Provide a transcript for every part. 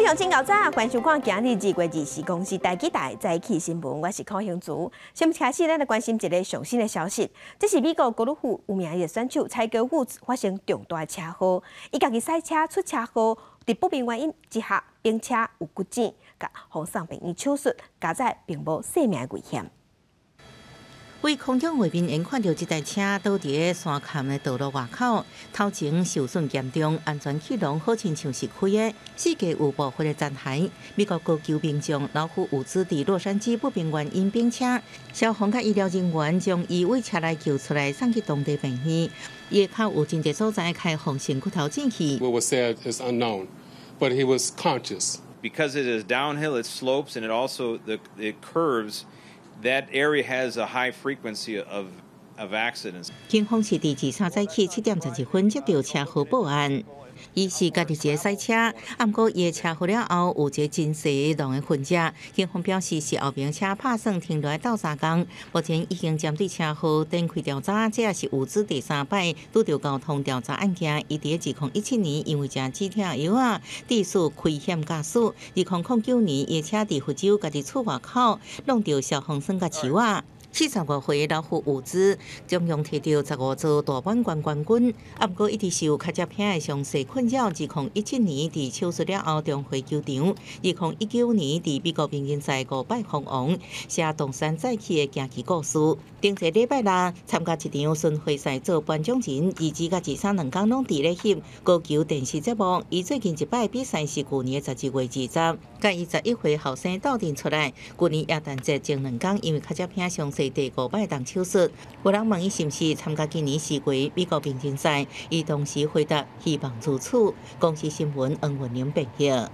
鄉親𠢕早，歡迎收看今日2月24公視台語台早起新聞，我是柯興竹。先開始，咱來關心一个上新的消息，這是美國高爾夫有名的選手柴哥伍茲發生重大車禍，伊家己駛車出車禍，佇不明原因之下，冰車有骨折，共予送病院手術，佳哉並無性命危險。佇空中畫面，𪜶看著這台車倒佇咧山崁的道路外口，頭前受損嚴重，安全氣囊好親像是開的，四界有部分的殘骸。美國高球名將老虎伍茲佇洛杉磯不明原因冰車，消防佮醫療人員將伊對車內救出來，送去當地病院。伊的跤有真濟所在開放性骨頭進去。 What was said is unknown, but he was conscious. Because it is downhill, it slopes, and it also it curves. That area has a high frequency of accidents. 警方是佇23早起7點12分接到車禍報案。伊是家己一个駛車，毋過伊的車禍了後有一个真細浪的痕跡。警方表示是後爿車拍算停落來鬥相共。目前已經針對車禍展開調查，這也是伍茲第三擺拄著交通調查案件。伊佇2017年因為食止痛藥仔，致使危險駕駛。2009年，伊的車佇佛州家己厝外口挵著消防栓佮樹仔。45歲老虎伍茲總共摕著15座大滿貫冠軍，啊，毋過一直受跤脊骿的傷勢困擾。2017年佇手術了後重回球場。2019年佇美國名人賽五擺封王，寫東山再起的傳奇故事。頂一禮拜六參加一場巡迴賽做頒獎人，22佮23兩工攏佇咧翕高球電視節目。伊最近一擺比賽是舊年的12月20，佮伊11歲後生鬥陣出來。舊年耶誕節前兩工，因為跤脊骿傷勢第五擺動手術。有人問伊是毋是參加今年4月美國名人賽，伊當時回答希望如此。公視新聞黃文玲編譯。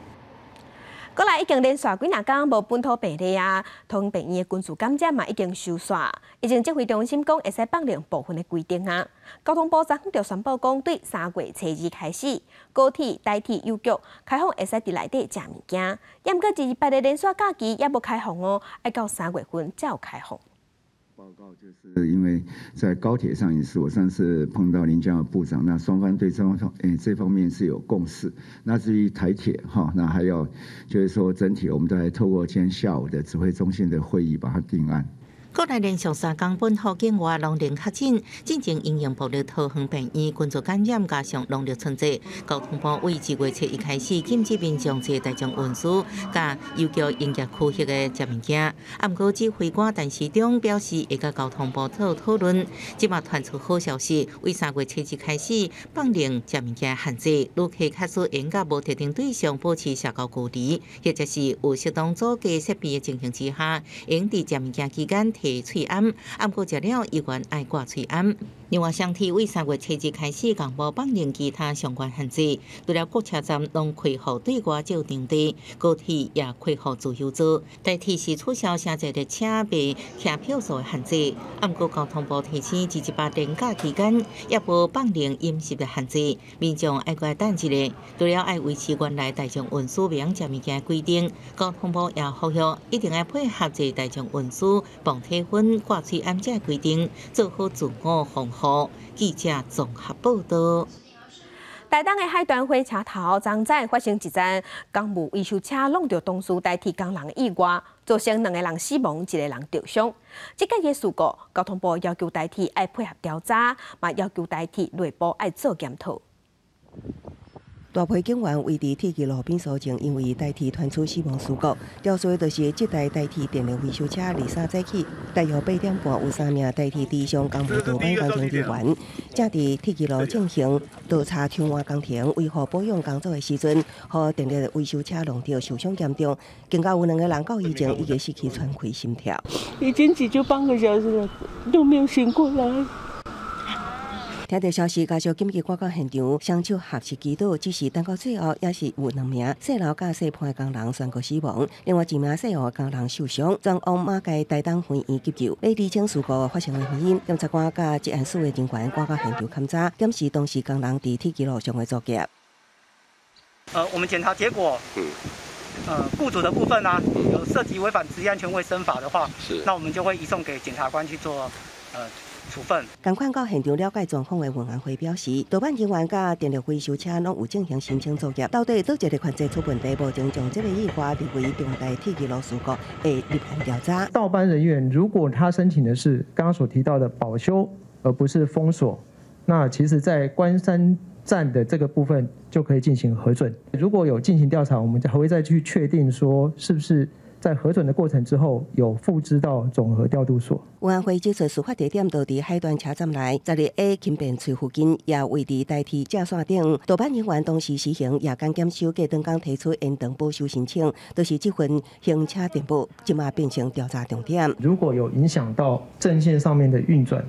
過來已經連續幾若工無本土病例啊，桃園病院的群聚感染嘛已經收煞。疫情指揮中心講會使放寬部分的規定啊。交通部昨昏就宣布講，對3月初2開始，高鐵、台鐵、郵局開放會使佇內底食物件，毋過二二八的連續假期猶無開放哦，愛到3月份才有開放。報告就是因為在高鐵上也是，我上次碰到林佳龍部長，那雙方對這方面是有共識。那至於台鐵哈，那還有就是說整體，我們都來透過今天下午的指揮中心的會議把它定案。國內連續3工本土境外攏零確診，進前因應暴力桃園病院群聚感染，加上農曆春節，交通部對2月初一開始禁止民眾坐大眾運輸佮郵局營業區域的食物件。啊，毋過指揮官陳時中表示會佮交通部做討論，這馬傳出好消息，對3月初一開始放寬食物件限制，旅客假使會佮無特定對象保持社交距離，或者是有適當阻隔設備的情形之下，會用佇食物件期間提喙罨，啊，毋過食了猶原愛掛喙罨。另外，雙鐵對3月初一開始公布放寬其他相關限制，除了各車站攏開放對外借場地，高鐵也開放自由座，台鐵是取消城際列車賣車票數的限制。啊，毋過交通部提醒，228連假期間猶無放寬飲食的限制，民眾愛閣等一下，除了愛維持原來大眾運輸袂用食物件的規定，交通部也呼籲一定愛配合坐大眾運輸、磅體溫、掛喙罨這規定，做好自我防護。記者綜合報道。台東的海端火車頭，昨早發生一盞公務維修車挵著同事代替工人的意外，造成兩个人死亡，一个人著傷。這個的事故，交通部要求台鐵愛配合調查，嘛要求台鐵內部愛做檢討。大批警員圍佇鐵枝路邊搜證，因為台鐵傳出死亡事故，調查的就是這台台鐵電力維修車23早起，大約8點半，有三名台鐵地上工務道班工程人員，正佇鐵枝路進行道岔調換工程、維護保養工作的時陣，予電力維修車挵著受傷嚴重，更加有兩个人到以前已經失去喘氣心跳。已經急救半個小時了，都沒有醒過來。聽到消息，家屬緊急趕到現場，雙手合十祈禱，只是等到最後，也是有兩名細路佮細伴的工人宣告死亡，另外一名細路的工人受傷，轉往馬偕台東分院急救。欲釐清事故發生的原因，檢察官佮職安署的人員趕到現場勘查，檢視當時工人佇鐵枝路上的作業。我們檢查結果，僱主的部分呢，有涉及違反職業安全衛生法的話，那我們就會移送給檢察官去做。處分。仝款到現場了解狀況的運安會表示，道班人員佮電力維修車攏有進行申請作業，到底佗一個環節出問題，目前將這個意外列為重大鐵支路事故，會立案調查。道班人員如果他申請的是剛剛所提到的保修，而不是封鎖，那其實在關山站的這個部分就可以進行核准。如果有進行調查，我們就還會再去確定說是不是在核准的過程之後，有付知到總合調度所。運安會指出，事發地點就佇海端車站內，12A 輕便隧附近，也位佇台鐵正線頂。道班人員當時實行夜間檢修，隔轉工提出延長保修申請，就是這份行車電報，這馬變成調查重點。如果有影響到正線上面的運轉，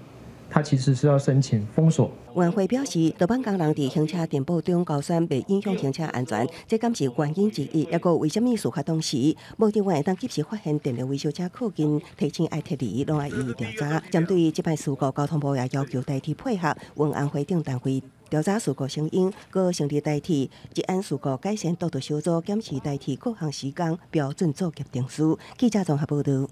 它其實是要申請封鎖。運安會表示，道班工人佇行車電報中高宣袂影響行車安全，這敢是原因之一。抑閣為啥物事發當時無人員會當及時發現電力維修車靠近，提醒愛撤離，攏愛予以調查。針對這擺事故，交通部也要求台鐵配合運安會等單位調查事故成因，閣成立台鐵治安事故改善督導小組，檢視台鐵各項施工標準作業程序。記者綜合報導。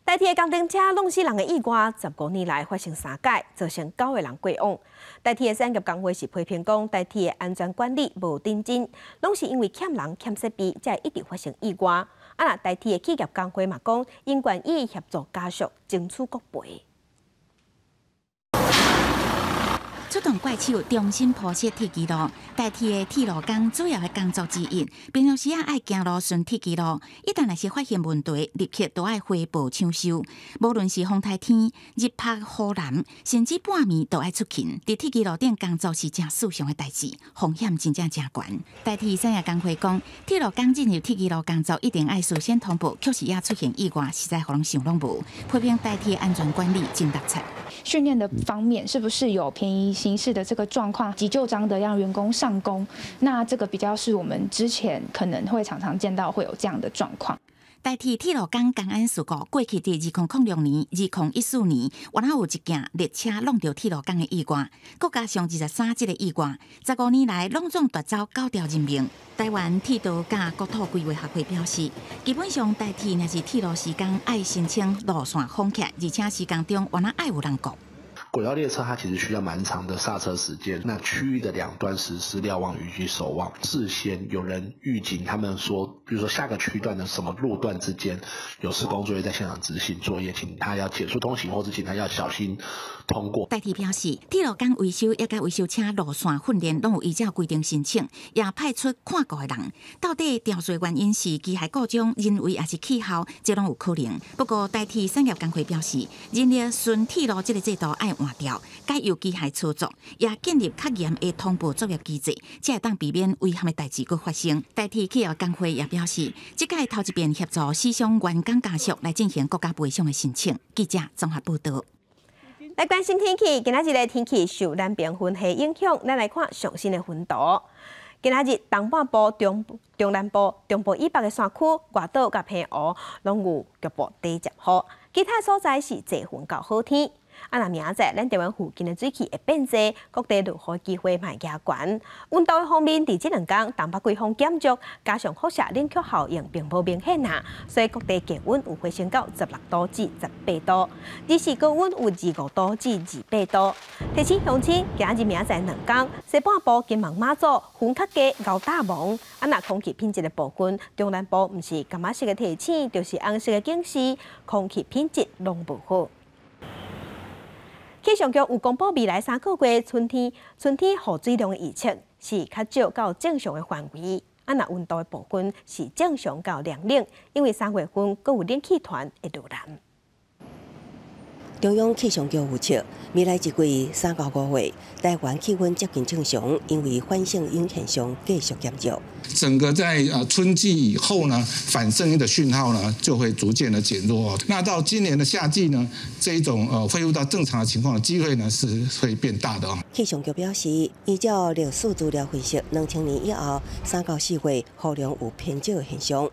台鐵工程車挵死人的意外，15年來發生三擺，造成九個人過往。台鐵的產業工會是批評講，台鐵的安全管理無認真，攏是因為欠人欠設備，才會一直發生意外。啊，若台鐵的企業工會嘛講，𪜶願意協助家屬爭取國賠。出動怪手重新鋪設鐵支路，台鐵的鐵路工主要的工作之一，平常時仔愛行路巡鐵支路，一旦若是發現問題，立刻都愛回報搶修。無論是風颱天、日曬雨淋，甚至半暝都愛出勤。佇鐵支路頂工作是誠瀟湘的代誌，風險真正誠懸。台鐵產業工會講，鐵路工進入鐵支路工作，一定愛事先通報，確實也出現意外，實在予人想攏無。批評台鐵安全管理真垃圾。訓練的方面是不是有便宜行事的這個狀況？急就章的讓員工上工，那這個比較是我們之前可能會常常見到會有這樣的狀況。台鐵鐵路工工安事故，過去佇2006年、2014年，原來有一件列車挵著鐵路工的意外，閣加上23這個意外，15年來攏總奪走九條人命。台灣鐵道佮國土規劃學會表示，基本上台鐵若是鐵路施工愛申請路線封起，而且施工中原來愛有人顧。軌道列車它其實需要蠻長的剎車時間，那區域的兩端實施瞭望與及守望，事先有人預警他們說，比如說下個區段的什麼路段之間有施工作業在現場執行作業，請他要減速通行，或者請他要小心通過。台鐵表示，鐵路工維修也佮維修車路線訓練攏有依照規定申請，也派出看顧的人。到底肇事原因是機械故障、人為抑是氣候，這攏有可能。不過台鐵產業工會表示，人力巡鐵路這個制度愛換掉，改由機械操作，也建立較嚴的通報作業機制，才會當避免遺憾的代誌閣發生。台鐵企業工會也表示，這擺頭一遍協助死傷員工家屬來進行國家賠償的申請。記者綜合報導。來關心天氣，今仔日的天氣受南邊雲系影響，咱來看上新的雲圖。今仔日東半部、中中南部、中部以北的山區、外島佮澎湖，攏有局部短暫雨，其他所在是濟雲到好天。啊，若明仔載，咱台灣附近的水汽會變濟，各地落雨機會嘛會加懸。溫度的方面，佇這兩工東北季風減弱，加上輻射冷卻效應並無明顯啊，所以各地低溫有回升到16度至18度，日時高溫有25度至28度。提醒鄉親，今仔日明仔載兩工，西半部金門馬祖雲較低，𠢕罩濛。啊，若空氣品質的部分，中南部毋是柑仔色的提醒，就是紅色的警示，空氣品質攏無好。氣象局有公布未來3個月春天雨水量的預測是較少到正常的範圍。啊，若溫度的部分是正常到涼冷，因為3月份閣有冷氣團會落南。中央氣象局預測，未來一季3到5月，台灣氣溫接近正常，因為反聖嬰現象繼續減弱。整個在春季以後呢，反聖嬰的訊號呢就會逐漸的減弱。那到今年的夏季呢，這一種恢復到正常的情況的機會呢是會變大的。氣象局表示，依照歷史資料分析，2000年以後3到4月雨量有偏少的現象。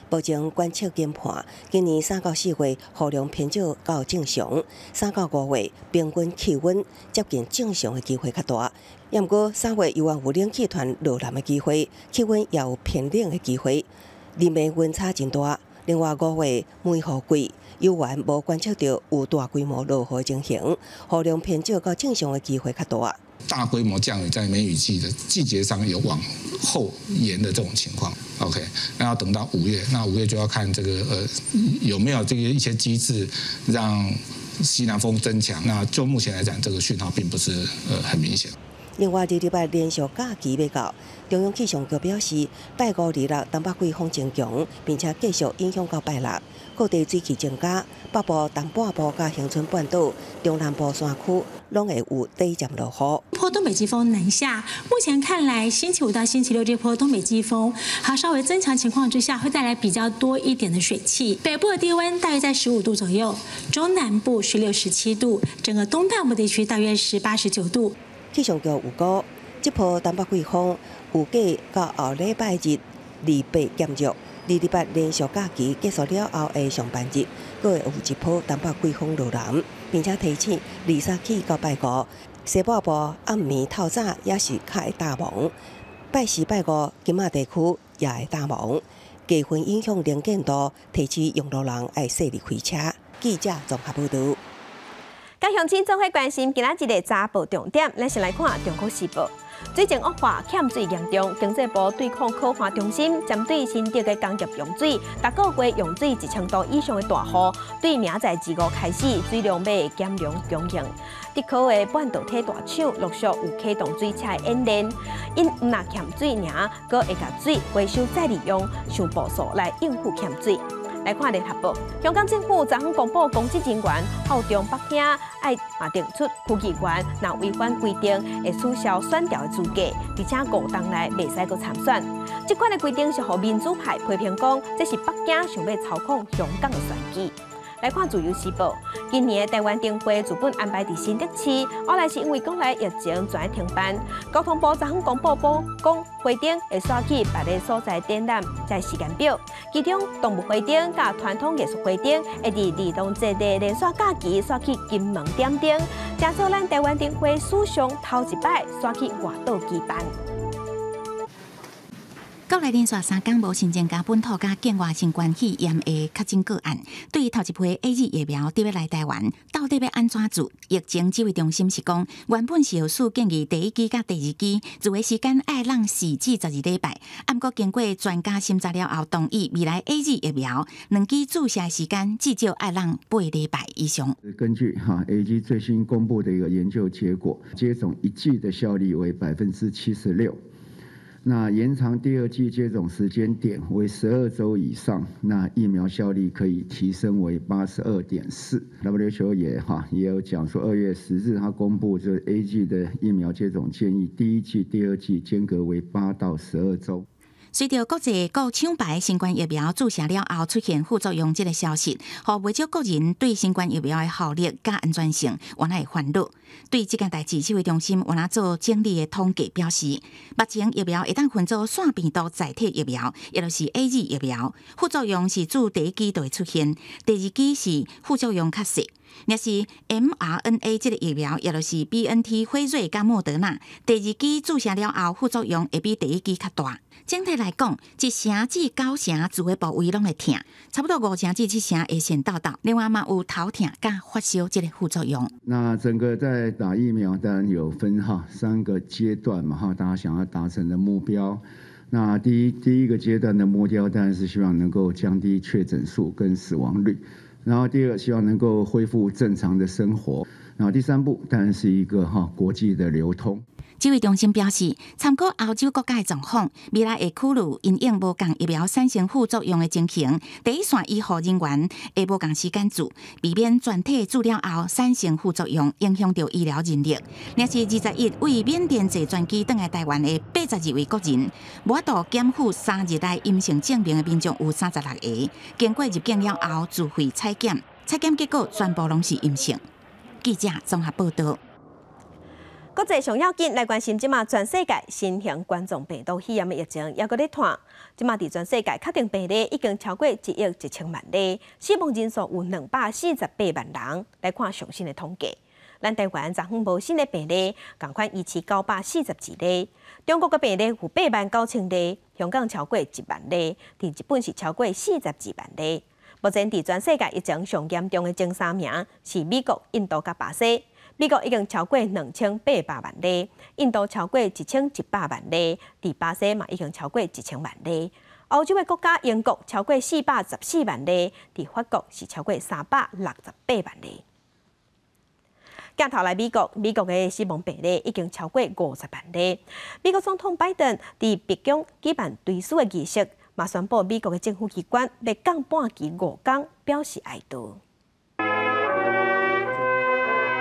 目前觀測研判，今年3到4月雨量偏少到正常，3到5月平均氣溫接近正常的機會較大。毋過3月猶原有冷氣團落南的機會，氣溫也有偏冷的機會。日暝溫差真大，另外5月梅雨季猶原無觀測著有大規模落雨情形，雨量偏少較正常的機會較大。大規模降雨在梅雨季的季節上有往後延的這種情況。OK，那要等到五月，那五月就要看這個有沒有這個一些機制讓西南風增強。那就目前來講，這個訊號並不是很明顯。另外，28連續假期欲到，中央氣象局表示，拜五、二六東北季風增強，並且繼續影響到拜六，各地水汽增加，北部、東半部佮恆春半島、中南部山區攏會有短暫落雨。波東北季風南下，目前看來，星期五到星期六這波東北季風，它稍微增強情況之下，會帶來比較多一點的水汽。北部的低溫大約在15度左右，中南部16、17度，整個東半部地區大約18、19度。氣象局預估，這波東北季風預計到後禮拜日28減弱，28連續假期結束了後的上班日，閣會有一波東北季風落南，並且提醒23起到拜五，西半部暗暝透早也是較會罩暝，拜四、拜五金馬地區也會罩暝，氣溫影響能見度，提醒用路人愛細膩開車。記者綜合報導。佮鄉親做伙關心今仔日的早報重點，咱先來看《中國時報》。水情惡化，欠水嚴重。經濟部對抗苦旱中心針對新竹的工業用水，逐個月用水1000度以上的大戶，對明仔載二五開始，水量欲減量供應。竹科的半導體大廠陸續有啟動水車演練，𪜶毋若欠水爾，閣會共水回收再利用，想步數來應付欠水。來看聯合報，香港政府昨昏公布公職人員效忠北京，愛嘛定出區議員若違反規定，會取消選調的資格，而且5冬內袂使閣參選。這款的規定是予民主派批評講，這是北京想欲操控香港的選舉。來看自由時報，今年的台灣燈會原本安排佇新竹市，後來是因為國內疫情轉停辦。交通部昨昏公布報講，花燈會徙去別个所在展覽這時間表，其中動物花燈佮傳統藝術花燈會佇兒童節的連續假期徙去金門點燈，成做咱台灣燈會史上頭一擺徙去外島舉辦。國內連續3工無新增加本土佮境外新冠肺炎的確診個案。對於頭一批 AZ 疫苗得欲來台灣，到底欲按怎做？疫情指揮中心是講，原本是有事建議第一劑佮第二劑注的時間愛攏4至12禮拜，毋過經過專家審查了後，同意未來 AZ 疫苗兩劑注射時間至少愛攏8禮拜以上。根據哈 AZ 最新公布的一個研究結果，接種一劑的效力為76%。那延長第二劑接種時間點為12周以上，那疫苗效力可以提升為82.4。WHO 也哈也有講說，2月10日他公布這 AZ 的疫苗接種建議，第一劑、第二劑間隔為8到12周。隨著國際各廠牌新冠疫苗注射了後出現副作用這個消息，予袂少國人對新冠疫苗的效力佮安全性原來會煩惱。對這件代誌，指揮中心原來做整理的統計表示，目前疫苗會當分做腺病毒載體疫苗，也就是 AZ 疫苗，副作用是注第一劑就會出現，第二劑是副作用較細。若是 mRNA 這個疫苗，也就是 BNT 輝瑞佮莫德納，第二劑注射了後，副作用會比第一劑較大。整體來講，1成至9成注的部位攏會疼，差不多5成至7成會現痘痘。另外嘛有頭疼佮發燒這個副作用。那整個在打疫苗，當然有分哈三個階段嘛哈，大家想要達成的目標。那第一個階段的目標，當然是希望能夠降低確診數跟死亡率。然後第二，希望能夠恢復正常的生活。然後第三步，當然是一個哈國際的流通。指揮中心表示，參考歐洲國家的狀況，未來會考慮因應無仝疫苗產生副作用的情形，第一線醫護人員會無仝時間注，避免全體注了後產生副作用，影響著醫療人力。若是21位緬甸坐專機轉來台灣的82位國人，無法度檢附3日內陰性證明的民眾有36個，經過入境了後自費採檢，採檢結果全部攏是陰性。記者綜合報導。國際上要緊來關心，這馬全世界新型冠狀病毒肺炎的疫情猶閣咧湠。這馬佇全世界確定病例已經超過1億1000萬例，死亡人數有248萬人。來看上新的統計，咱台灣昨昏無新的病例，仝款維持942例。中國的病例有89,000例，香港超過1萬例，佇日本是超過42萬例。目前佇全世界疫情上嚴重的前三名是美國、印度佮巴西。美國已經超過2800萬例，印度超過1100萬例，佇巴西嘛已經超過1000萬例。歐洲的國家英國超過414萬例，佇法國是超過368萬例。鏡頭來美國，美國的死亡病例已經超過50萬例。美國總統拜登佇白宮舉辦追思的儀式，嘛宣布美國的政府機關欲降半旗五工，表示哀悼。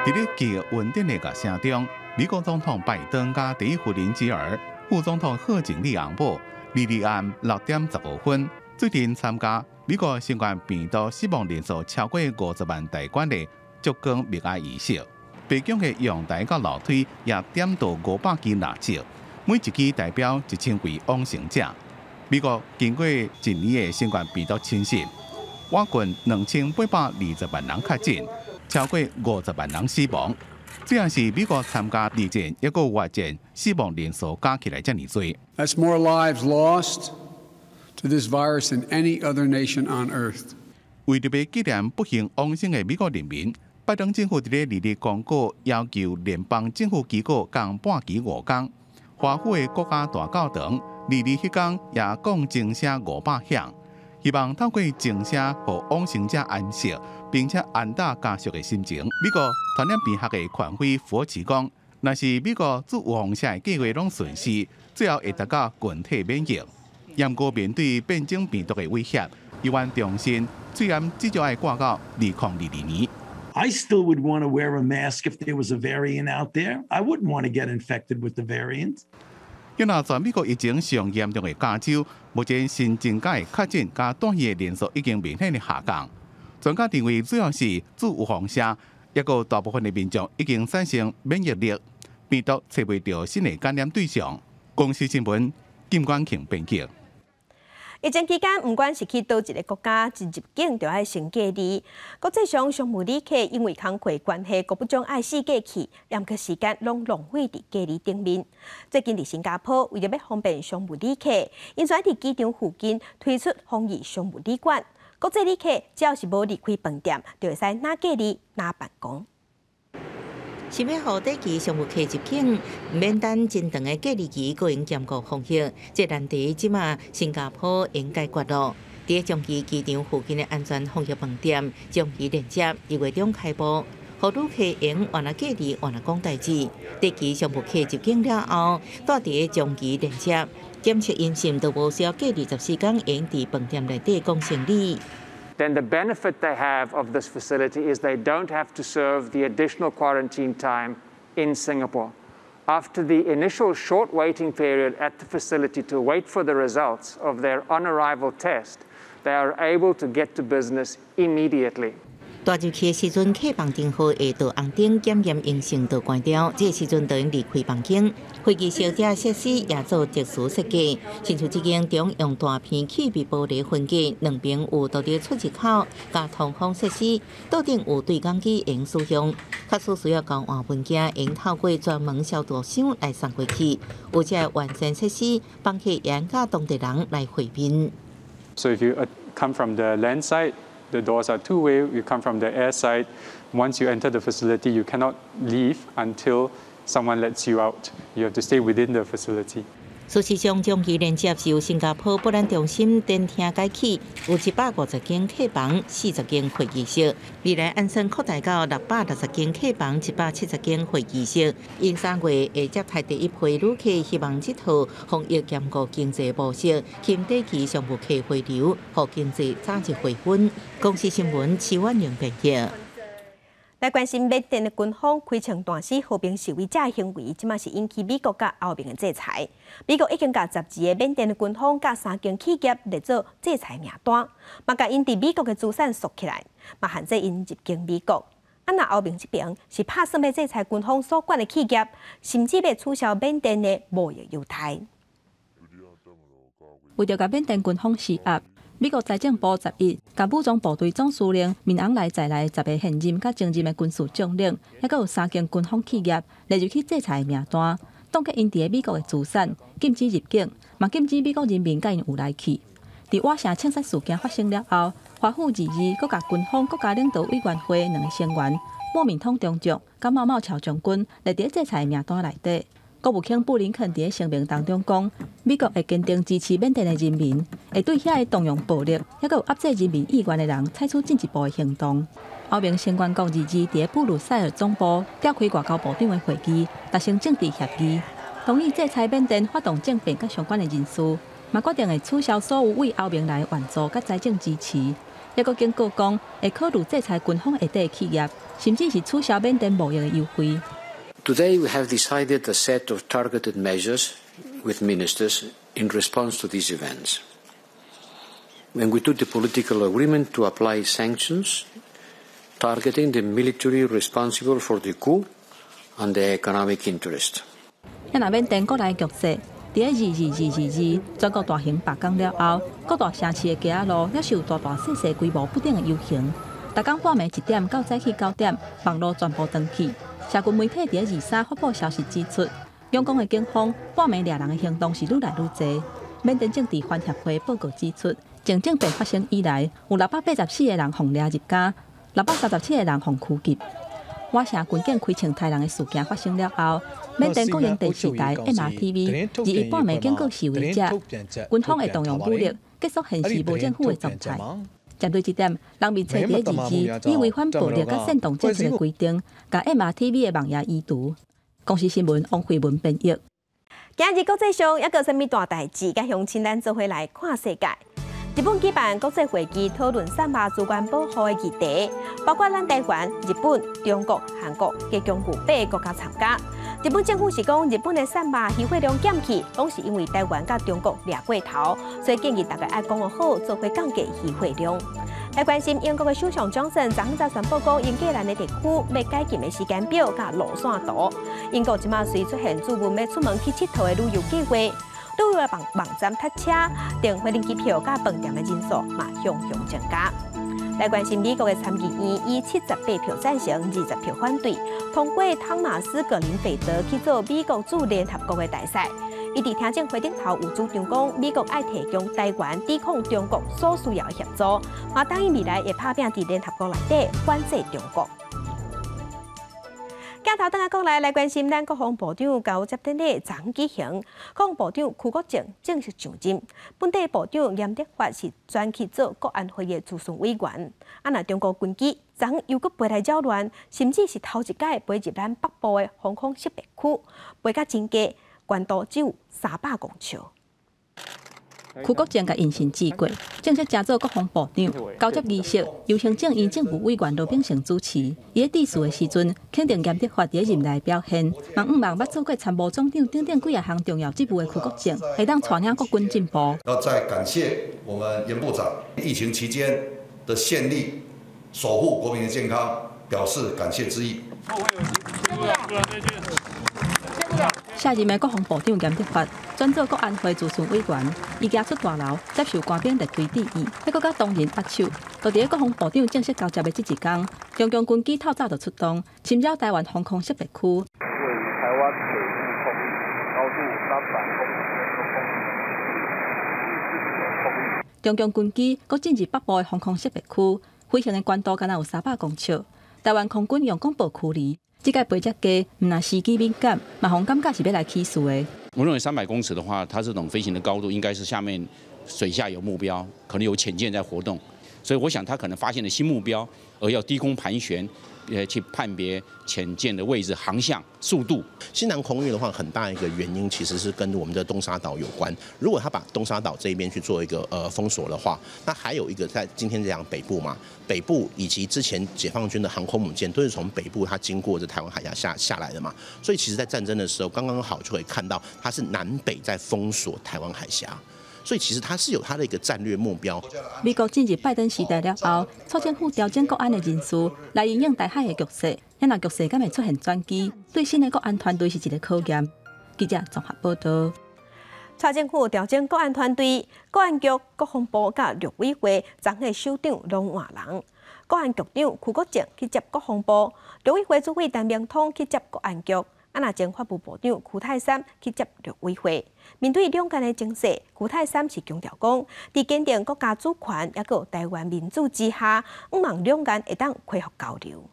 佇咧極穩定的樂聲中，美國總統拜登佮第一夫人吉爾、副總統賀錦麗翁某，22日暗6點15分，做陣參加美國新冠病毒死亡人數超過50萬大關的燭光默哀儀式。白宮的陽台佮樓梯也點著500支蠟燭，每一支代表1000位往生者。美國經過一年的新冠病毒侵襲，倚近2820萬人確診，超過50萬人死亡。這也是美國參加二戰抑閣越戰死亡人數加起來遮爾多。 That's more lives lost to this virus than any other nation on earth. 為著欲紀念不幸往生的美國人民，拜登政府佇咧二日公告，要求聯邦政府機構降半旗五工。華府的國家大教堂二日彼工也降鐘聲500響，希望透過鐘聲予往生者安息，並且安撫家屬的心情。美國傳染病學的權威佛奇講，若是美國做預防射的計劃攏順勢，最後會達到群體免疫。毋過面對變種病毒的威脅，醫院重申，喙罨至少愛掛到2022年。 I still would want to wear a mask if there was a variant out there. I wouldn't want to get infected with the variant. 今若全美國疫情上嚴重的加州，目前新增加的確診佮住院的人數已經明顯的下降。專家認為，主要是做預防射，抑閣大部分的民眾已經產生免疫力，病毒揣袂著新的感染對象。公視新聞金冠慶編輯。疫情期間，毋管是去佗一个國家，一入境就愛先隔離。國際上商務旅客因為工課關係，閣不將愛四界去，毋過時間攏浪費佇隔離頂面。最近佇新加坡，為著欲方便商務旅客，𪜶煞佇機場附近推出防疫商務旅館。國際旅客只要是無離開飯店，就會使若隔離若辦公。想欲予短期商務客入境，毋免等真長的隔離期，閣會兼顧防疫。這難題這馬新加坡會用解決囉。佇樟宜機場附近的安全防疫飯店，將伊連接2月中開幕，予旅客會用換來隔離，換來講代誌。短期商務客入境了後，蹛佇樟宜連接檢測陰性，就無需要隔離14工，會用佇飯店內底講生理。 Then the benefit they have of this facility is they don't have to serve the additional quarantine time in Singapore. After the initial short waiting period at the facility to wait for the results of their on-arrival test, they are able to get to business immediately. 踏入去的時陣，客房燈號會到紅燈檢驗陰性就關掉，這個時陣就會離開房間。會議室遮設施也做特殊設計，親像這間中用大片氣密玻璃分隔，兩邊有獨立出入口佮通風設施，桌頂有對講機會用使用。假使需要交換物件，會用透過專門消毒箱來送過去。有這完善設施，幫客人佮當地人來會面。 So if you come from the land side, the doors are two-way. You come from the air side. Once you enter the facility, you cannot leave until someone lets you out. You have to stay within the facility. 事實上，樟宜連接是由新加坡博覽中心展廳蓋起，有150間客房、40間會議室。未來按算擴大到660間客房、170間會議室。𪜶3月會接待第一批旅客，希望這套防疫兼顧經濟模式，吸引短期商務客回流，予經濟早日回溫。公視新聞，徐婉玲編譯。來關心緬甸的軍方開槍彈死和平示威者的行為，這馬是引起美國佮歐盟的制裁。美國已經共12个緬甸的軍方佮三間企業列做制裁名單，嘛共𪜶佇美國的資產鎖起來，嘛限制𪜶入境美國。啊，若歐盟這邊是拍算欲制裁軍方所管的企業，甚至欲取消緬甸的貿易優待。為著共緬甸軍方施壓，美國財政部11共武裝部隊總司令敏昂萊在內10个現任佮前任的軍事將領，猶閣有三間軍方企業列入去制裁的名單，凍結𪜶佇美國的資產，禁止入境，嘛禁止美國人民佮𪜶有來去。佇瓦城槍殺事件發生了後，華府二二閣共軍方國家領導委員會兩个成員莫敏統中將佮毛茂橋將軍列佇制裁的名單內底。國務卿布林肯佇聲明當中講，美國會堅定支持緬甸的人民，會對遐个動用暴力，猶閣有壓制人民意願的人採取進一步的行動。歐盟成員國二二佇布魯塞爾總部召開外交部長的會議，達成政治協議，同意制裁緬甸發動政變佮相關的人士，嘛決定會取消所有對歐盟來的援助佮財政支持，猶閣警告講會考慮制裁軍方下底的企業，甚至是取消緬甸貿易的優惠。 Today we have decided a set of targeted measures with ministers in response to these events. And we took the political agreement to apply sanctions targeting the military responsible for the coup and the economic interest. 遐若緬甸國內局勢，佇22222全國大型罷工了後，各大城市的街仔路猶是有大大細細規模不等的遊行。逐工半暝1點到早起9點，網路全部斷去。社群媒體佇23發布消息指出，仰光的警方半暝掠人的行動是愈來愈濟。緬甸政治環協會報告指出，從政變發生以來，有684個人予掠入監，637個人予拘禁。瓦城軍警開槍刣人的事件發生了後，緬甸國營電視台 MRTV 21半暝警告示威者，軍方會動用武力結束現時無政府的狀態。針對這點，人民冊佇二二以違反暴力佮煽動政策的規定，共 MRTV 的網頁移除。公視新聞王慧文編譯。今日國際上猶閣有啥物大代誌，佮鄉親咱做伙來看世界。日本舉辦國際會議，討論散馬資源保護的議題，包括咱台灣、日本、中國、韓國，加共有八个國家參加。日本政府是講，日本的散馬漁獲量減去，攏是因為台灣佮中國掠過頭，所以建議大家愛講好，做伙降低漁獲量。來關心英國的首相強森，昨昏才宣布講，英格蘭的地區欲解禁的時間表佮路線圖。英國這馬隨出現注文欲出門去𨑨迌的旅遊計劃。旅遊的網站塞車，訂飛機票佮飯店的人數嘛雄雄增加。來關心美國的參議院以78票贊成、20票反對，通過湯馬斯·格林費德去做美國駐聯合國的大使。伊佇聽證會頂頭有主張講，美國愛提供台灣抵抗中國所需要的協助，嘛答應未來會拍拚佇聯合國內底反制中國。鏡頭轉來國內來關心，咱國防部長交接典禮昨昏舉行，國防部長邱國正正式上任。本底部長嚴德發是轉去做國安會的諮詢委員。啊，若中國軍機昨昏又閣飛來擾亂，甚至是頭一擺飛入咱北部的防空識別區，飛甲真低，高度只有300公尺。邱國正共印信寄過，正式成做國防部長。交接儀式由行政院政務委員羅秉成主持。伊佇致辭的時陣，肯定嚴德發佇任內表現，嘛向望捌做過參謀總長等等幾仔項重要職務的邱國正，會當帶領國軍進步。要再感謝我們嚴部長疫情期間的獻力，守護國民的健康，表示感謝之意。卸任的國防部長嚴德發轉做國安會諮詢委員，伊行出大樓接受官兵列隊致意，猶閣佮同仁握手。就佇國防部長正式交接的這一工，中共軍機透早就出動，侵擾台灣防空識別區。位於台灣北部空域，高度300公里。中共軍機閣進入北部的防空識別區，飛行的高度敢若有300公尺。台灣空軍用廣播驅離。這擺飛遮低，毋但時機敏感，嘛予人感覺是欲來起事的。我認為300公尺的話，它這種飛行的高度應該是下面水下有目標，可能有潛艦在活動，所以我想它可能發現了新目標，而要低空盤旋，去判別潛艦的位置、航向、速度。西南空域的話，很大一個原因其實是跟我們的東沙島有關。如果他把東沙島這邊去做一個封鎖的話，那還有一個在今天這樣北部嘛，北部以及之前解放軍的航空母艦都是從北部它經過這台灣海峽下來的嘛，所以其實，在戰爭的時候，剛剛好就可以看到它是南北在封鎖台灣海峽。所以其實它是有它的一個戰略目標。美國進入拜登時代了後，促政府調整國安的人事，來因應台海的局勢。遐若局勢敢會出現轉機，對新的國安團隊是一個考驗。記者綜合報道。蔡政府調整國安團隊、國安局、國防部佮陸委會，昨昏首長攏換人。國安局長邱國正去接國防部，陸委會主委陳明通去接國安局，啊，若前法務部長邱太三去接陸委會。面對兩岸的情勢，邱太三是強調講，佇堅定國家主權抑閣台灣民主之下，向望兩岸會當恢復交流。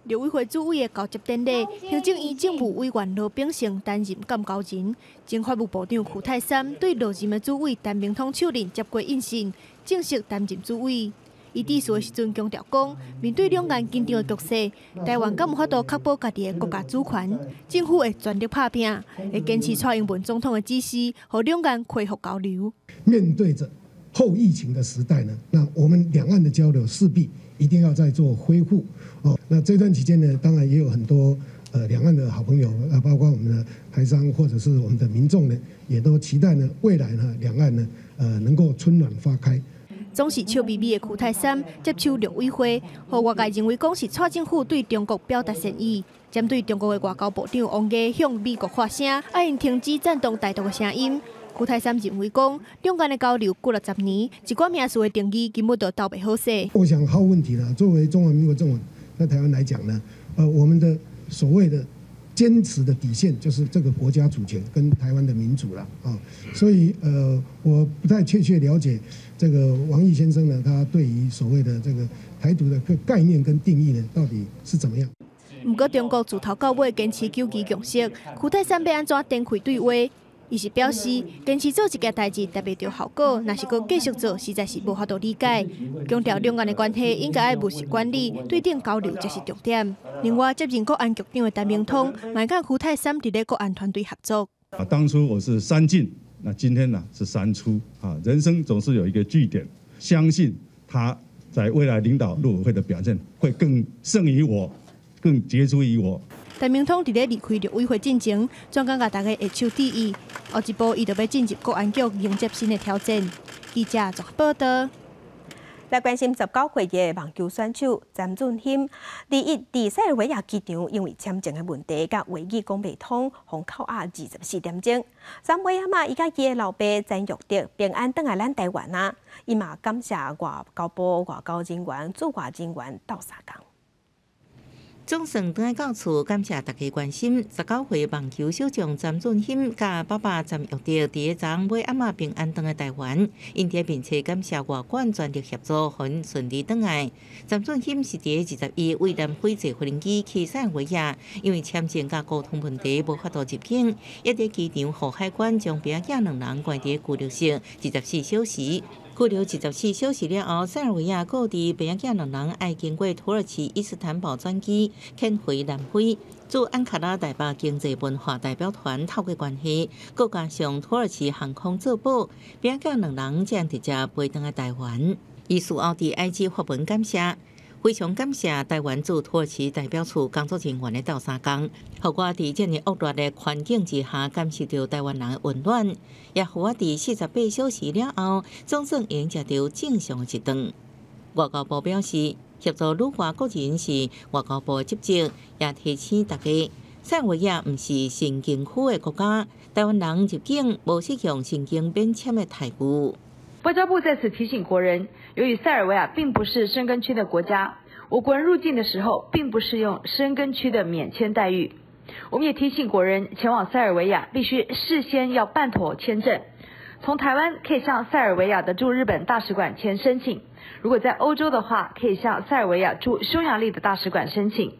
陸委會主委的交接典禮，行政院政務委員羅秉成擔任監交人，前法務部長邱太三對落任的主委陳明通手印接過印信，正式擔任主委。伊致辭的時陣強調講，面對兩岸緊張的局勢，台灣敢有法度確保家己的國家主權？政府會全力拍拚，會堅持蔡英文總統的指示，予兩岸恢復交流。面對著後疫情的時代呢，那我們兩岸的交流勢必一定要再做恢復。哦，那這段期間呢，當然也有很多兩岸的好朋友，包括我們的台商或者是我們的民眾呢，也都期待呢未來呢兩岸呢，能夠春暖花開。總是笑眯眯的邱太三接手陸委會，予外界認為講是蔡政府對中國表達善意。針對中國的外交部長王毅向美國發聲，愛𪜶停止煽動台獨的聲音。邱太三認為講，兩岸的交流幾若十年，一寡名詞的定義根本就鬥袂好勢。我想好問題啦，作為中華民國政府在台灣來講呢，我們的所謂的堅持的底線就是這個國家主權跟台灣的民主啦，啊，所以我不太確切了解這個王毅先生呢，他對於所謂的這個台獨的個概念跟定義呢，到底是怎麼樣？毋過中國自頭到尾堅持九二共識，邱太三欲按怎展開對話？伊是表示，堅持做一件代誌，達袂著效果，若是閣繼續做，實在是無法度理解。強調兩岸的關係應該愛務實管理，對等交流才是重點。另外，接任國安局長的陳明通，嘛佮邱太三佇咧國安團隊合作。啊，當初我是三進，那今天呢是三出啊。人生總是有一個句點，相信他在未來領導陸委會的表現會更勝於我，更傑出於我。陳明通佇咧離開陸委會進前，專工共大家握手致意。後一步，伊就欲進入國安局迎接新的挑戰。記者綜合報道。來關心19歲的網球選手詹俊欣，21佇塞爾維亞機場因為簽證的問題，佮外語講袂通，予扣押24點鐘。昨暝仔嘛，伊佮伊的老爸詹玉德平安轉來咱台灣啊，伊嘛感謝外交部外交人員、駐外人員鬥相共。總算轉來到厝，感謝大家關心。19歲網球小將詹俊欣佮爸爸詹玉德佇咧昨昏尾暗仔平安轉來台灣，𪜶佇面冊感謝外管全力協助，予𪜶順利轉來。詹俊欣是佇咧21位南非坐飛機去塞爾維亞，因為簽證佮溝通問題無法度入境，抑佇機場予海關將爸仔兩人關佇拘留室24小時。拘留24小時了後，塞爾維亞告知爸仔兩人愛經過土耳其伊斯坦堡轉機，遣回南非。駐安卡拉台北經濟文化代表團透過關係，閣加上土耳其航空做保，爸仔兩人才直接飛轉來台灣。伊事後佇 IG 發文感謝，非常感謝台灣駐土耳其代表處工作人員的鬥相共，予我佇這爾惡劣的環境之下，感受著台灣人的溫暖，也予我佇48小時了後，總算會用食著正常的一頓。外交部表示，協助旅外國人是外交部的職責，也提醒大家，塞爾維亞毋是申根區的國家，台灣人入境無適用申根免簽的待遇。外交部在此提醒國人，由於塞爾維亞並不是申根區的國家，我國人入境的時候並不適用申根區的免簽待遇。我們也提醒國人，前往塞爾維亞必須事先要辦妥簽證。從台灣可以向塞爾維亞的駐日本大使館簽申請，如果在歐洲的話，可以向塞爾維亞駐匈牙利的大使館申請。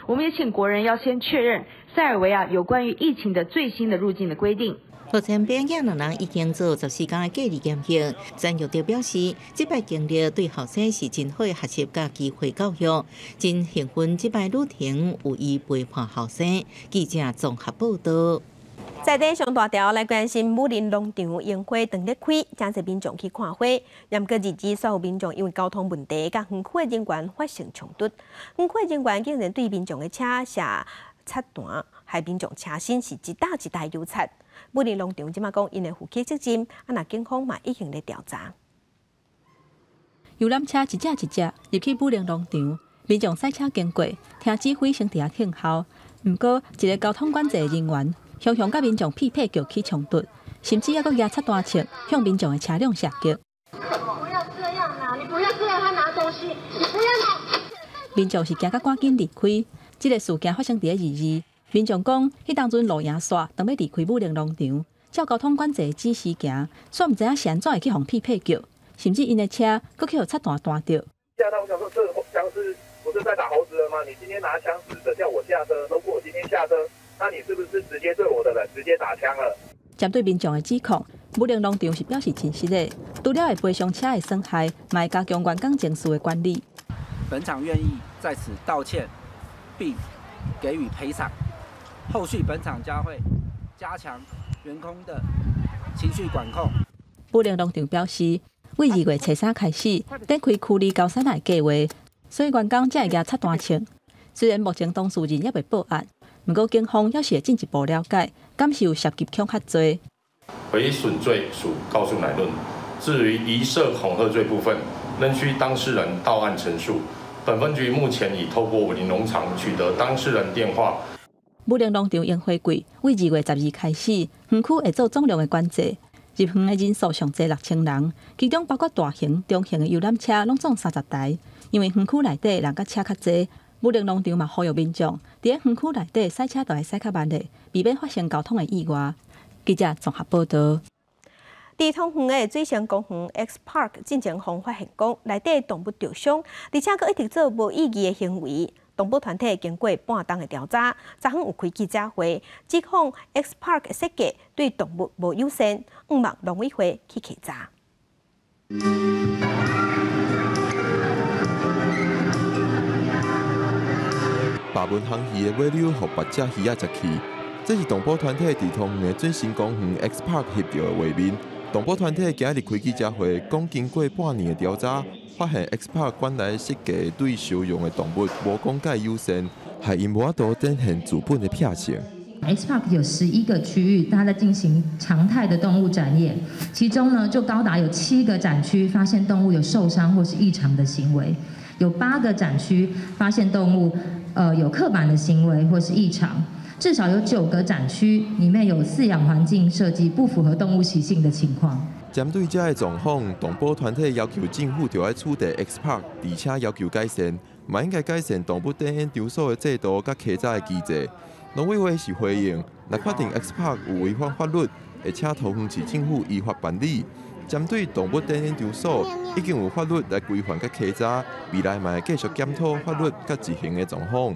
我們也請國人要先確認塞爾維亞有關於疫情的最新的入境的規定。目前，爸仔兩人已經做14天的隔離檢疫。詹玉德表示，這擺經歷對後生是真好的學習佮機會教育，真興奮這擺旅程有伊陪伴後生。記者綜合報道。在地上大條來關心武陵農場櫻花當咧開，誠濟民眾去看花。毋過日子煞有民眾因為交通問題，佮園區的人員發生衝突。園區的人員竟然對民眾的車射漆彈，害民眾車身是一搭一搭油漆。武陵農場這馬講，𪜶會負起責任，啊，若警方嘛已經咧調查。遊覽車一隻一隻入去武陵農場，民眾駛車經過，聽指揮先佇遐等候。毋過，一个交通管制人員雄雄佮民眾屁屁叫起衝突，甚至猶閣舉插單槍向民眾的車輛射擊。不要這樣啦！你不要這樣，他拿東西，你不要拿。民眾是驚甲趕緊離開。這个事件發生佇咧22，民眾講，彼當陣路營煞，當欲離開武陵農場，照交通管制的指示行，煞毋知影是按怎會去予屁屁叫，甚至𪜶的車閣去予插彈彈著。嚇到我想說，這殭屍不是在打猴子了嗎？你今天拿槍指着叫我下車，如果我今天下車，那你是不是直接對我的人直接打槍了？針對民眾的指控，武陵農場是表示真實的，除了會賠償車的損害，嘛會加強員工情緒的管理。本廠願意在此道歉，並給予賠償。後續本廠將會加強員工的情緒管控。武陵農場表示，為2月初3開始展開驅離高山的計劃，所以員工才會舉插單槍。雖然目前當事人猶未報案，毋過警方猶是會進一步了解，敢是有涉及恐嚇罪。毀損罪屬告訴乃論，至於疑涉恐嚇罪部分，仍需當事人到案陳述。本分局目前已透過武陵農場取得當事人電話。武陵農場櫻花季為2月12開始，園區會做總量的管制，入園的人數上濟6000人，其中包括大型、中型的遊覽車，攏總30台。因為園區內底人佮車較濟，武陵農場嘛呼籲民眾，佇咧園區內底駛車著愛駛較慢咧，避免發生交通的意外。記者綜合報導。佇桃園的水星公園 X Park 進前予發現講，內底動物著傷，而且閣一直做無意義的行為。動保團體經過半冬的調查，昨昏有開記者會，指控 X Park 設計對動物無友善，向望農委會去稽查。白文香魚的尾溜，予別隻魚仔食去。這是動保團體佇桃園的水星公園 X Park 翕著的畫面。動保團體今日開記者會，講經過半年的調查，發現 X Park 館內設計對收容的動物無講介友善，害𪜶無法度展現自本的秉性。 X Park 有11個區域，它在進行常態的動物展演，其中呢就高達有7個展區發現動物有受傷或是異常的行為，有8個展區發現動物有刻板的行為或是異常。至少有9個展區裡面有飼養環境設計不符合動物習性的情況。針對這个狀況，動保團體要求政府著愛取締 X Park，而且要求改善，嘛應該改善動物展演場所的制度佮稽查的機制。農委會是回應，若確定 X Park 有違反法律，會請桃園市政府依法辦理。針對動物展演場所，已經有法律來規範佮稽查，未來嘛會繼續檢討法律佮執行的狀況。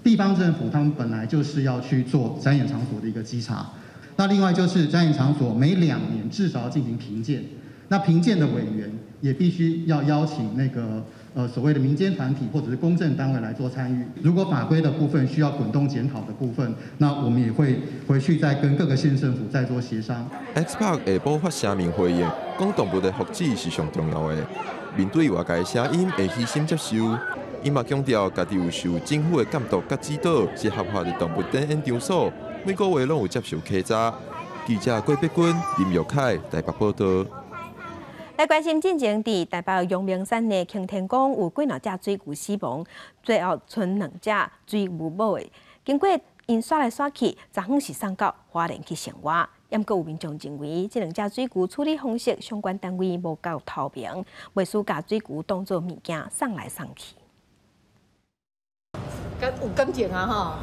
地方政府他們本來就是要去做展演場所的一個稽查，那另外就是展演場所每2年至少要進行評鑑，那評鑑的委員也必須要邀請那個所謂的民間團體或者是公正單位來做參與。如果法規的部分需要滾動檢討的部分，那我們也會回去再跟各個縣政府再做協商。 X Park 下晡發聲明回應，講動物的福祉是上重要的，面對外界的聲音會虛心接受。伊嘛強調，家己有受政府的監督佮指導，是合法的動物展演場所，每個月攏有接受稽查。記者郭碧君、林玉凱台北報導。來關心進前佇台北陽明山的擎天崗有幾若隻水牛死亡，最後賰2隻水牛母的。經過𪜶徙來徙去，昨昏是送到花蓮去生活。毋過有民眾認為，這2隻水牛處理方式相關單位無夠透明，袂輸共水牛當做物件送來送去。有感情啊吼！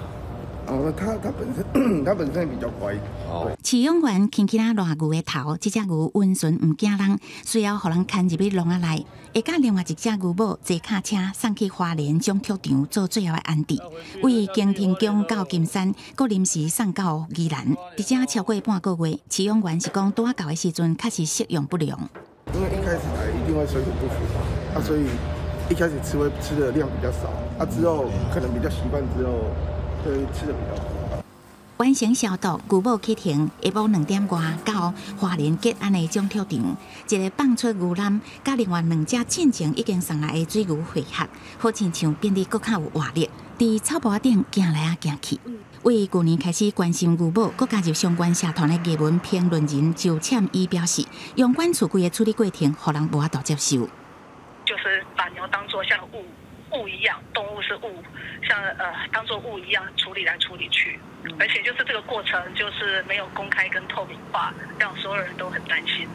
哦，他本身比較乖。哦。飼養員牽起來躼牛的頭，這隻牛溫順毋驚人，隨後予人牽入去籠仔內，會佮另外一隻牛母坐卡車送去花蓮種畜場做最後的安置。為擎天崗到金山，閣臨時送到宜蘭，佇遮超過半個月，飼養員是講拄仔到的時陣確實適應不良。因為一開始來一定會水土不服嘛，啊，所以一開始吃會吃的量比較少，啊，之後可能比較習慣之後，會吃的比較多。完成消毒，牛母啟程，下晡2點外到花蓮吉安的種畜場，一个放出牛腩，佮另外2隻進前已經送來的水牛匯合，好親像變得閣較有活力，佇草坡頂行來啊行去。為舊年開始關心牛母，閣加入相關社團的藝文評論人周倩伊表示，陽管處規个處理過程，予人無法度接受。就是把牛當作像物物一樣，動物是物，像當做物一樣處理來處理去，而且就是這個過程就是沒有公開跟透明化，讓所有人都很擔心。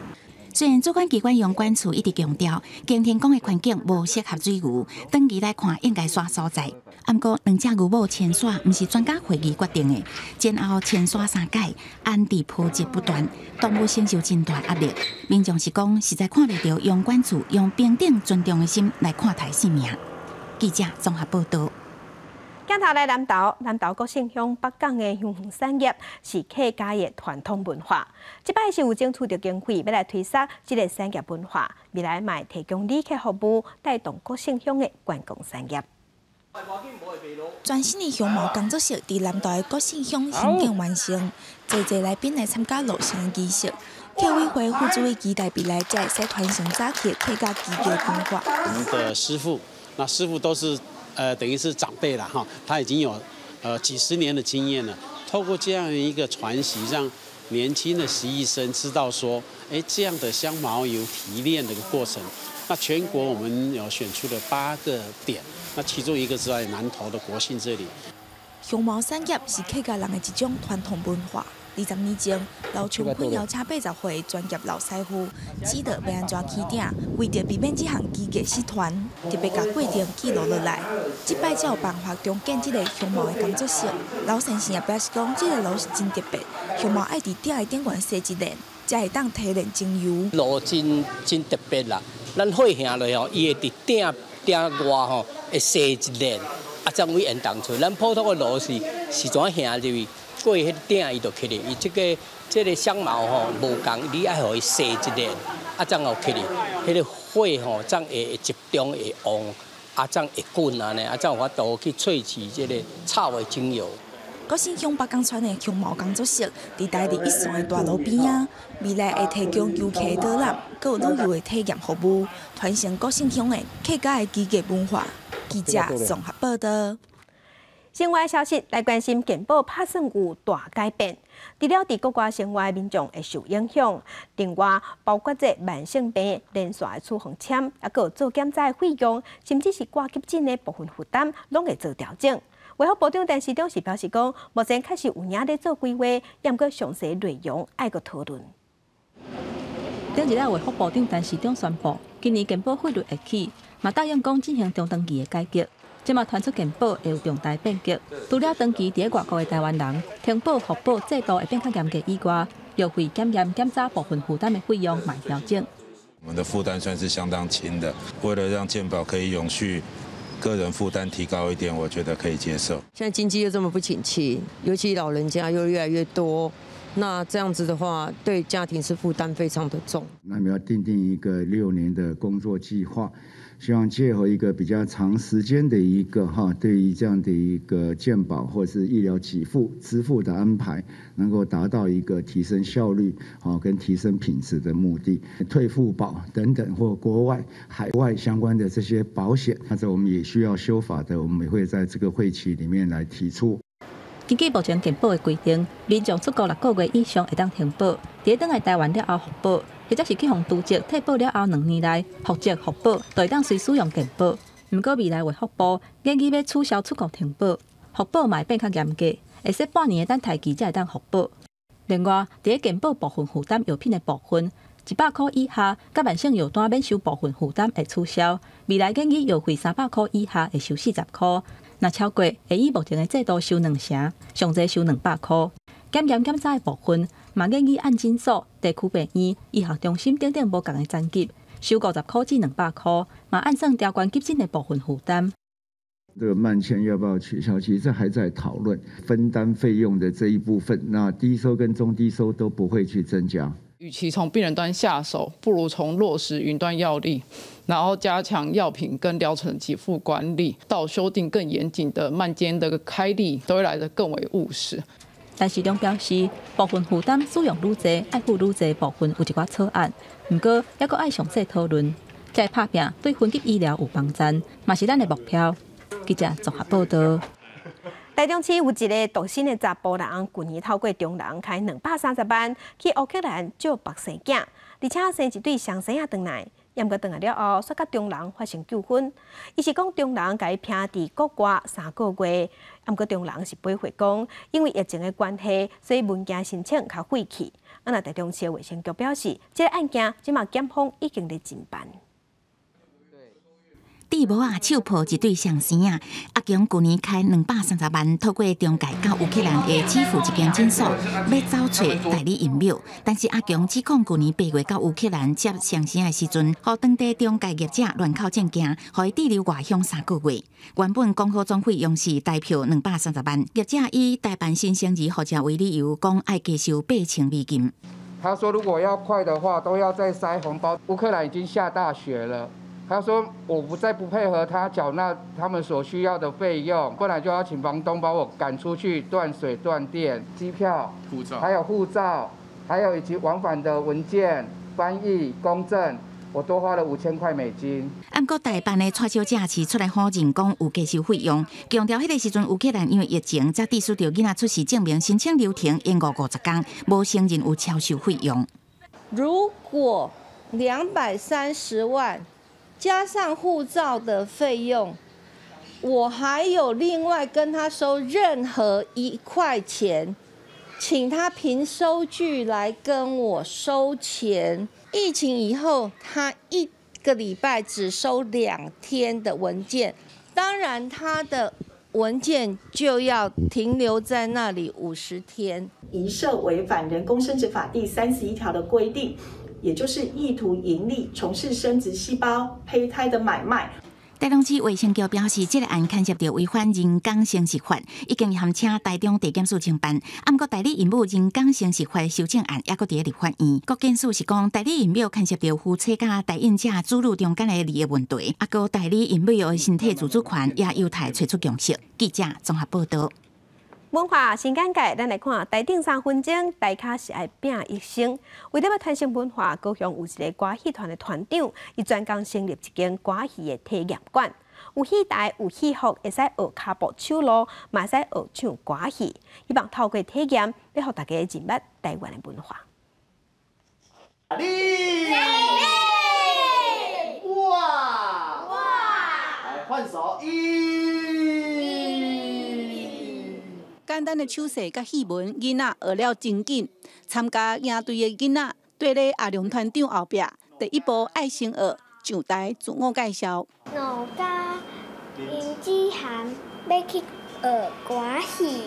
雖然主管機關糧管處一直強調，行天宮的環境無適合水牛，長期來看應該徙所在。毋過兩隻牛母遷徙，毋是專家會議決定的，前後遷徙三擺，安置波折不斷，動物承受真大壓力。民眾是講，實在看袂著糧管處用平等尊重的心來看待生命。記者綜合報道。鏡頭來南投，南投國姓鄉北港的香園產業是客家的傳統文化。這擺是有爭取著經費，欲來推廣這個產業文化，未來嘛會提供旅客服務，帶動國姓鄉的觀光產業。全新的香茅工作室佇南投的國姓鄉新建完成，濟濟來賓來參加落成的儀式。客委會副主委期待未來才會使傳承早期的客家技藝文化。我們的師傅，那師傅都是等於是長輩了哈，他已經有幾十年的經驗了。透過這樣一個傳習，讓年輕的實習生知道說，哎，這樣的香茅油提煉的一個過程。那全國我們有選出了8個點，那其中一個是在南投的國姓這裡。香茅產業是客家人的一種傳統文化。20年前，劉長坤邀請80歲的專業老師傅指導欲按怎起鼎，為著避免這項技藝失傳，特別共過程記錄落來。這擺才有辦法重建這个香茅的工作室。老先生也表示講，這个爐是真特別，香茅愛佇鼎的頂懸踅一輪，才會當提煉精油。爐真真特別啦，咱火燃落吼，伊會佇鼎鼎外吼會踅一輪，啊，才會煙囱出。咱普通的爐是是怎燃入去？過彼鼎伊就起咧，伊這個香茅吼無仝，你愛予伊踅一輪，啊，才會起咧。彼个火吼，才會集中會旺，啊，才會滾按呢，啊，才有法度去萃取這个草的精油。國姓鄉北港村的香茅工作室，佇台二一線的大路邊仔，未來會提供遊客導覽，閣有旅遊的體驗服務，傳承國姓鄉的客家的技藝文化。記者綜合報道。新聞消息來關心，健保拍算有大改變，除了佇國外生活的民眾會受影響，另外包括這慢性病連續的處方簽，抑閣有做檢查的費用，甚至是掛急診的部分負擔，攏會做調整。衛福部長陳時中是表示講，目前確實有影咧做規劃，毋過詳細內容愛閣討論。頂日仔衛福部長陳時中宣布，今年健保費率會起，嘛答應講進行中長期的改革。這馬傳出健保會有重大變革，除了長期佇咧外國的台灣人，停保復保制度會變較嚴格以外，藥費檢驗檢查部分負擔的費用嘛會調整。我們的負擔算是相當輕的，為了讓健保可以永續，個人負擔提高一點，我覺得可以接受。現在經濟又這麼不景氣，尤其老人家又越來越多，那這樣子的話，對家庭是負擔非常的重。那麼要訂定一個6年的工作計劃。希望借由一個比較長時間的一個哈，對於這樣的一個健保或是醫療給付支付的安排，能夠達到一個提升效率啊跟提升品質的目的。退付保等等或國外海外相關的這些保險，那這我們也需要修法的，我們也會在這個會期裡面來提出。根據目前健保的規定，民眾出國6個月以上會當停保，佇咧轉來台灣了後復保，或者是去予瀆職退保了後2年內復職復保，就會當隨使用健保。毋過未來衛福部建議欲取消出國停保，復保嘛會變較嚴格，會使半年的等待期才會當復保。另外，佇咧健保部分負擔藥品的部分，100箍以下，佮慢性藥單免收部分負擔會取消。未來建議藥費300箍以下會收40箍，若超過會以目前的制度收兩成，上濟收200箍。檢驗檢查的部分，嘛建議按診所、地區病院、醫學中心等等無仝的層級，收50箍至200箍，嘛按算調懸急診的部分負擔。這個慢簽要不要取消？其實這還在討論分擔費用的這一部分，那低收跟中低收都不會去增加。與其從病人端下手，不如從落實雲端藥歷，然後加強藥品跟療程給付管理，到修訂更嚴謹的慢簽的開立，都會來得更為務實。陳時中表示，部分負擔使用愈濟，愛付愈濟部分有一寡草案，毋過猶閣愛詳細討論。這个拍拚對分級醫療有幫助，嘛是咱的目標。記者綜合報道。台中市有一个獨身的查埔人，舊年透過中人開230萬去烏克蘭借縛生囝，而且生一對雙生仔轉來。毋過轉來了後，煞佮中人發生糾紛。伊是講中人共伊聘佇國外3個月，毋過中人是回復講，因為疫情的關係，所以文件申請較廢去。啊，那台中市衛生局表示，這個案件這馬檢方已經佇偵辦。戴帽仔手抱一對雙生仔，阿強舊年開230萬，透過中介到烏克蘭的基輔一間診所，欲走揣代理孕母。但是阿強指控舊年8月到烏克蘭接雙生仔的時陣，予當地中介業者亂扣證件，予伊滯留外鄉3個月。原本講好總費用是台票230萬，業者以代辦新生兒護照為理由，講愛加收8000美金。他說如果要快的話，都要再塞紅包。烏克蘭已經下大雪了。他說：我不再不配合他繳納他們所需要的費用，不然就要請房東把我趕出去，斷水斷電、機票、護照，還有護照，還有以及往返的文件、翻譯、公證，我多花了5000塊美金。毋過代辦的蔡小姐是出來否認講有加收費用，強調彼個時陣烏克蘭因為疫情，才致使著囡仔出世證明申請流程延誤50天，無承認有超收費用。如果230萬。加上護照的費用，我還有另外跟他收任何一塊錢，請他憑收據來跟我收錢。疫情以後，他一個禮拜只收2天的文件，當然他的文件就要停留在那裡50天。疑涉違反人工生殖法第31條的規定。也就是意圖營利，從事生殖細胞胚胎的買賣。台中市衛生局表示，這個案牽涉著違反人工生殖法，已經函請台中地檢署偵辦。毋過代理孕母人工生殖法修正案猶閣佇咧立法院。國檢署是講，代理孕母牽涉著夫妻佮代孕者子女中間的利益問題，啊，閣代理孕母的身體自主權也有待揣出共識。記者綜合報導。文化新簡介，咱來看台頂3分鐘，台跤是愛拼一生。為著欲傳承文化，高雄有一个歌戲團的團長，伊專工成立一間歌戲的體驗館。有戲台，有戲服，會使學跤步手路，嘛會使學唱歌戲。希望透過體驗，欲予大家認捌台灣的文化。哇哇！來換手一。簡單的手勢佮戲文，囡仔學了真緊。參加營隊的囡仔，綴咧阿龍團長後壁，第一步愛先學上台自我介紹。我佮林子涵欲去學歌戲。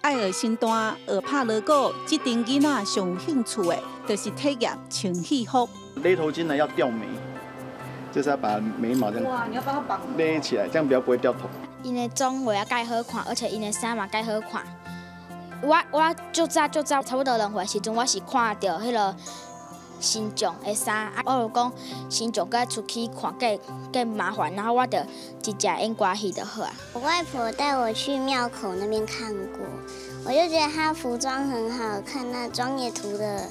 愛學身段，學拍鑼鼓，這陣囡仔上有興趣的，就是體驗穿戲服。勒頭巾呢要吊眉。就是要把眉毛這樣勒起來，這樣比較不會掉頭。𪜶的妝畫也蓋好看，而且𪜶的衫嘛蓋好看。我足早足早，差不多2歲時陣，我是看著彼个新將的衫，啊，我就講新將閣出去看閣麻煩，然後我就直接演歌戲就好啊。我外婆帶我去廟口那邊看過，我就覺得她服裝很好看，那妝也塗得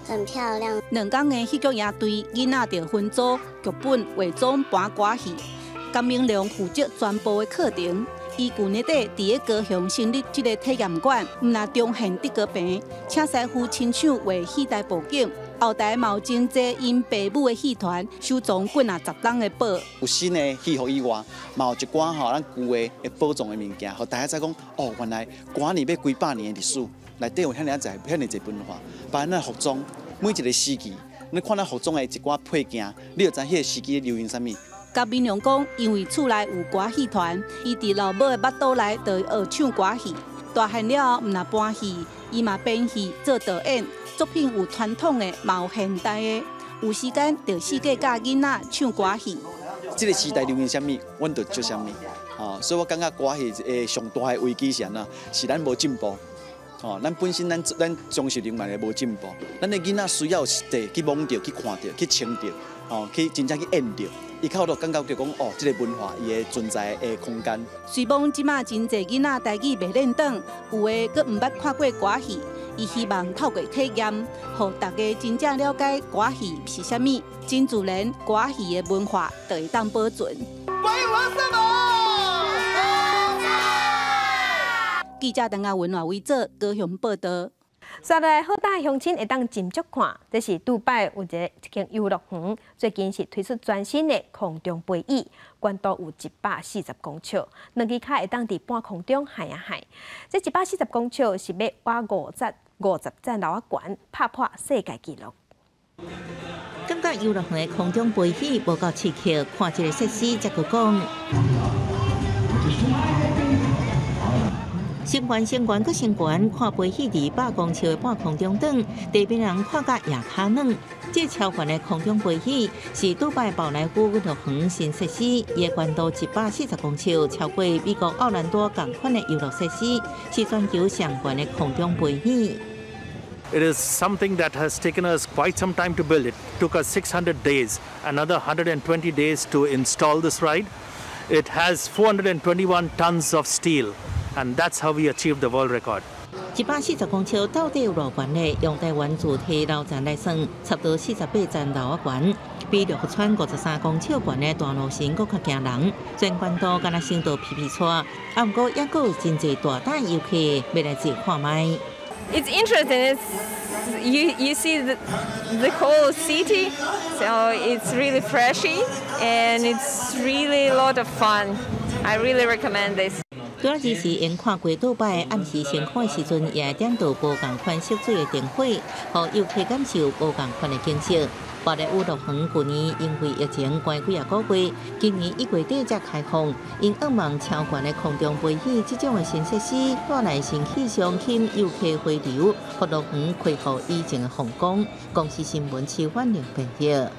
很漂亮。2天的戲劇營隊，囡仔就分組劇本、化妝、搬歌戲。甘明良負責全部的課程。伊舊年底佇咧高雄成立這個體驗館，毋但重現德高棚，請師傅親手畫戲台布景，後台嘛有真濟𪜶爸母的戲團收藏幾若十冬的寶。有新的戲服以外，嘛有一寡吼咱舊的會保藏的物件，予大家知講哦，原來歌年欲幾百年的歷史，內底有遐爾濟、遐爾濟文化，包括咱服裝，每一個時期，你看咱服裝的一寡配件，你就知彼個時期流行啥物。甲明良講，因為厝內有歌戲團，伊佇老母的腹肚內就學唱歌戲。大漢了後，毋但搬戲，伊嘛編戲做導演，作品有傳統的，嘛有現代的。有時間就四界教囡仔唱歌戲。這個時代流行啥物，阮就做啥物。哦，所以我感覺歌戲的上大的危機是按怎？是咱無進步。哦，咱本身咱裝飾人員無進步，咱的囡仔需要實地去摸著、去看著、去穿著，哦，去真正去演著。伊較有感覺就講哦，這個文化伊的存在的空間。雖罔這馬真濟囡仔台語袂練轉，有的閣毋捌看過歌戲，伊希望透過體驗，予大家真正了解歌戲是啥物，真自然歌戲的文化就會當保存。記者鄧亞文、賴偉哲高雄報道。煞來好大鄉親會當斟酌看，這是杜拜有一間遊樂園，最近是推出全新的空中飛椅，懸度有140公尺，兩支跤會當佇半空中爣啊爣。這140公尺是欲倚50層樓仔懸，拍破世界紀錄。感覺遊樂園的空中飛椅無夠刺激，看這个設施才閣講。升懸升懸閣升懸，看飛椅佇100公尺的半空中轉，地面人看甲腋跤軟。這超懸的空中飛椅是杜拜寶萊塢樂園新設施，伊的懸度140公尺，超過美國奧蘭多仝款的遊樂設施，是全球上懸的空中飛椅。 It is something that has taken us quite some time to build. It took us 600 days, another 120 days to install this ride. It has 421 tons of steel, and that's how we achieved the world record. 140公尺到底有偌懸呢？用台灣主體樓層來算，差不多48層樓仔懸，比六福村53公尺懸的大怒神閣較驚人。全懸度敢若升到皮皮剉，啊，毋過猶閣有真濟大膽遊客欲來坐看覓。 It's interesting. It's you see the whole city, so it's really freshy and it's really a lot of fun. I really recommend this. 拄仔日是𪜶看過杜拜暗時星空的時陣，也會點著無仝款色水的燈火，予遊客感受無仝款的景色。寶萊塢樂園舊年因為疫情關幾仔個月，今年1月底才開放。𪜶向望超懸的空中飛椅這種的新設施，帶來新氣象，吸引遊客回流，予樂園恢復以前的風光。公視新聞徐婉玲編譯。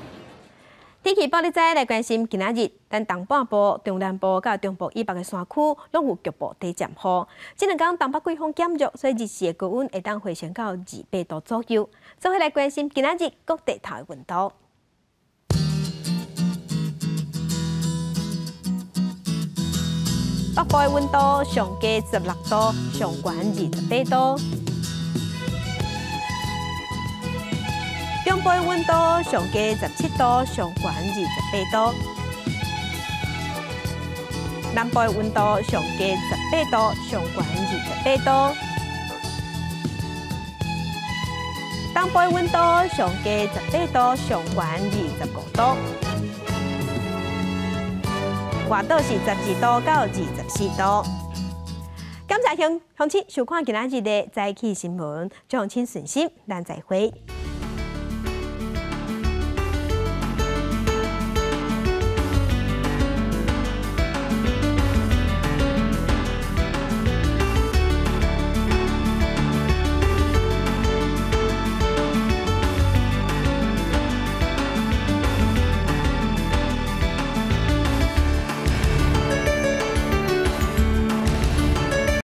天氣報你知來關心，今仔日咱東半部、中南部佮中部以北的山區攏有局部短暫雨。這兩工東北季風減弱，所以日時的高溫會當回升到28度左右。做伙來關心今仔日各地頭的溫度。北部的溫度上低16度，上懸28度。中部的溫度上低17度，上懸28度。南部的溫度上低18度，上懸28度。東部的溫度上低18度，上懸25度。外島是12度到24度。感謝鄉親收看今仔日的早起新聞，祝鄉親順心，咱再會。